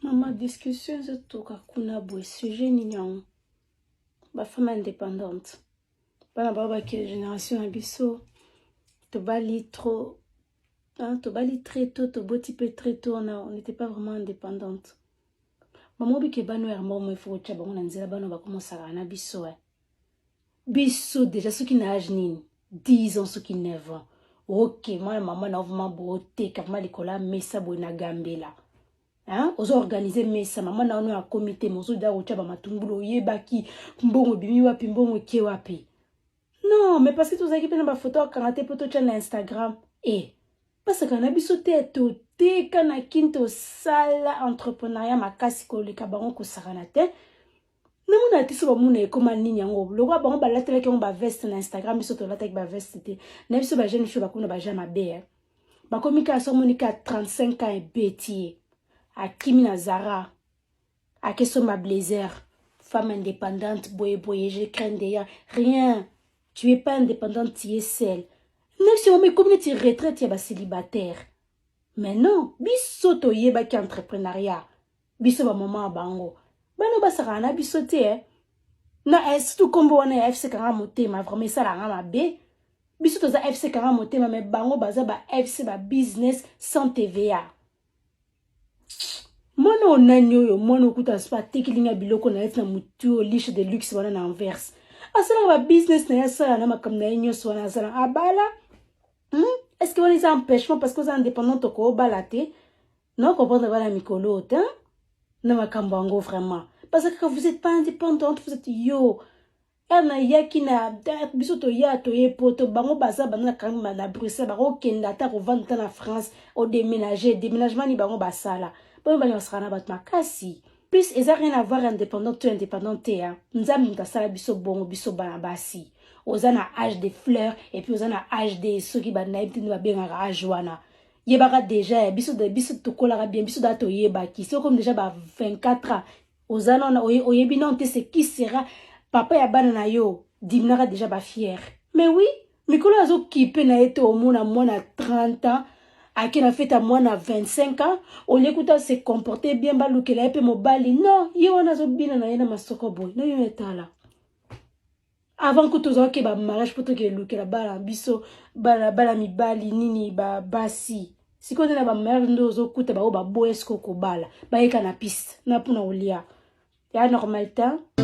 Mama, discussion ezotoka kuna boye, sujet nini yango? Bafemme indépendante, bana bao bakele génération na biso, tobali trop, hein, tobali très tôt, toboti mpe très tôt, on n'était pas vraiment indépendante. Mama, obike bano ya moko ifo kotya bango na nzela. Bano bakomosaka na biso, eh. Biso déjà soki na age nini, 10 ans, soki 9 ans, ok, mwana mama na vraiment booteka vraiment likolo ya mesa boye na gambela, hein? Ozo organiser mesa, mama na ono akomi te, mais ozoda kotya bamatungulu, oyebaki mbongo ebimi wapi, mbongo eke wapi. Non, mais parce que tozalaki mpe na bafoto akanga te mpo totya na Instagram. E basaka na biso te, toteka na kini, tosala entrepreneuriat makasi koleka bango, kosakana te. Namona te so bamona ekóma nini yango, lokola bango balatelaki yango baveste na Instagram, biso tolataki baveste te. Na biso bajeune fille bakomi na baja mabe, eh. Bakomi kaka so omoni kaka 35 ans ebeti ye, akimi na Zara, akesomba blazer, femme indépendante boye boye. Je crains d'ailleurs rien, tu es pas indépendante, tu es seule. Nefsi mama, ekomi neti retraite ya bacélibataire. Mais non, biso toyebaki entrepreneuriat, biso bamama ya bango, bano basakana na biso te, eh. Na surtout nkombo wana ya FC Kanga Motema, vraiment esalaka mabe. Biso toza FC Kanga Motema, mais bango baza ba FC ba business sans TVA. Mwana oyo nani oyo? Mwana okuta so atekelinga biloko na ye ti na motu oyo liche de luxe wana na Anvers, asalaka babusiness na ye, asala na makambo na ye nyonso wana, asala abala, Est ce que wana eza empêchement parce que oza indépendant, tokoobala te? Non, comprendre bana mikolo te na makambo yango vraiment, parce que vous êtes pas indépendante, vous êtes yo ere nayaki na biso, toya toye poto, bango baza banda na na Bruxelles, bakokende ata kovanda ata na France, odéménage, déménagement ni bango basala bango bani basaka na bato makasi. Plus eza rien à voir indépendant to indépendant te ya Nzambe moto asala biso bongo. Biso bana basi, oza na âge de fleur et puis oza na âge de soki banayebi te nde babengaka âge wana. Yebaka déjà ya biso, biso tokolaka bien, biso da toyebaki soki comme déjà ba 24 ans oza nana, oyebi nano te ce qui sera papa ya bana na yo, diminaka déjà bafiere. Mais oui, mikolo azokipe na ye te. Omona mwana 30 ans ake na fete ya mwana 25 ans, olie kuta se comporte bien, balukela ye mpe mobali. Non, ye wana azobina na ye na masoko boye na yo. Etala avant kuta ozalaki bamariage mpo toke elukela bana biso, bana, bana mibali nini, babasi. Sikoyo nde na bamariage nde ozokuta bango baboya sikoyo kobala, bayeka na piste na mpona kolia ya normal te.